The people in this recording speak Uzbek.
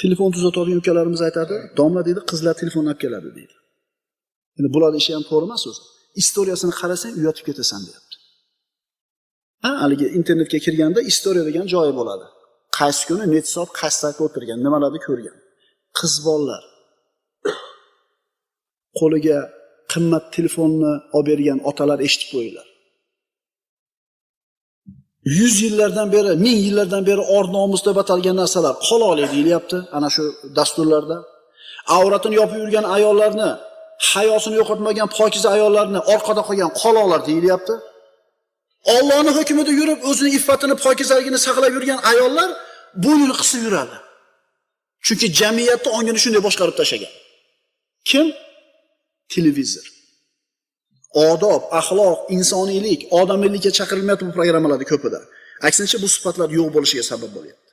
Telefon tuzatadigan ukalarimiz aytadi, domla deydi, qizlar telefon olib keladi deydi. Endi bularni ishi ham to'g'ri emas o'zi. Istoriyasini qarasang uyatib ketasan deyapti. Ha, haligi internetga kirganda istoriya degan joyi bo'ladi. Qaysi kuni, necha soat, qaysi saytda o'tirgan, nimalarni ko'rgan. Qiz bolalar qo'liga qimmat telefonni olib bergan otalar, eshitib qo'yinglar. 100 yillardan beri, 1000 yillardan beri or nomus deb atalgan narsalar qoloqlik deyilyapti ana shu dasturlarda. Avratini yopib yurgan ayollarni, hayosini yo'qotmagan pokiza ayollarni orqada qolgan qoloqlar deyilyapti. Allohning hukmida yurib, o'zining iffatini, pokizaligini saqlab yurgan ayollar bo'ynini qisib yuradi. Chunki jamiyatni ongini shunday boshqarib tashlagan. Kim? Televizor. Odob, axloq, insoniylik, odamiylikka chaqirilmayapti bu programmalarda ko'pida. Aksincha, bu sifatlar yo'q bo'lishiga sabab bo'lyapti.